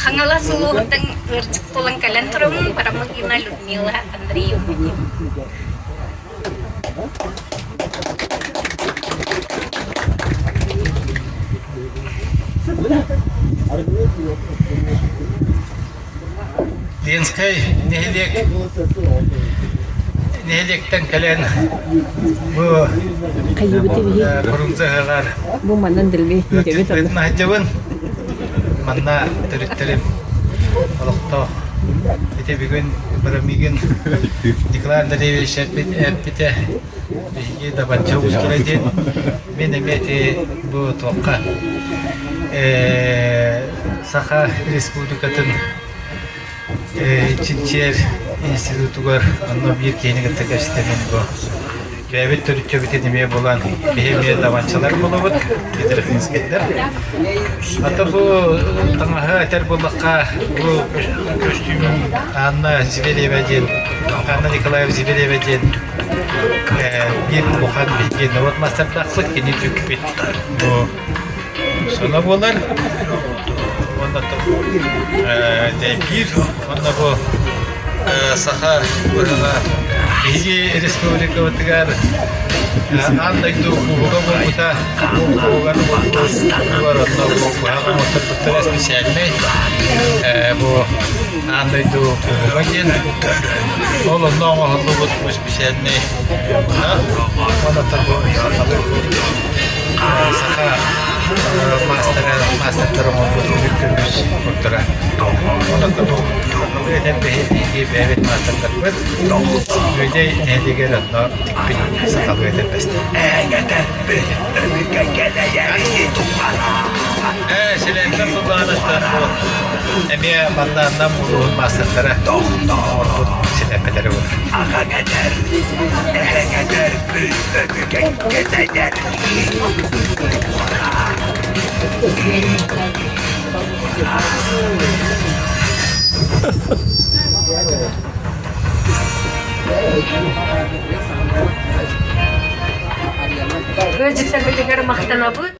Хаҥалас улууһуттан ыалдьыт буолан кэлэн турабын, Парамыгина Людмила Андреевна диэн. Ленскэй нэһилиэк нэһилиэктэн кэлэн бу Фрунзе Бу манан дэлби сылдьабын. Манна төрүттэрим олохтоох. Ити бүгүн Барамигин Николай Андреевич эппитэ биһиги дабанча устура диэн мин эмиэ ити бу туохха Саха Республикатын Чинчийэр институтугар онно биир киһини кытта кэпсэтэммин бу бэйэбит төрүччүбүтүн эмиэ булан биһи эмиэ дабанчалар буолабыт Петрохинскайдар. Ата бу таҥаһы этэр буоллахха бу көстүүмүм Анна Зверева диэн Анна Николаева Зверева диэн биир улахан биһиги норуот маастардаахпыт кини түкпүт бу Соно буолар. Уонна дэйбиир. Уонна бу саха быһаҕа биһиги республикабытыгар аан дойду кубога буолбута. Кубогар буолбутугар онно бу быһах оҥотторбуттара специальнай. Бу аан дойду кубога диэн. Ол онно оҥоһуллубут бу специальнай быһах. Уонна бу сахалыы Саха маастара маастардара оҥорбут үрүҥ көмүс курдара. Онон бу сахалыы этэн биһиги бэйэбит маастардарбыт Үөдэй нэһилиэгэр онно тикпит сахалыы этэрбэстэр. Ээ, силээттэн сыллаанаттан бу эмиэ манна Нам улууһун маастардара оҥорбут силээппэлэрэ буолар. Ыалдьыттарбытыгар махтанабыт.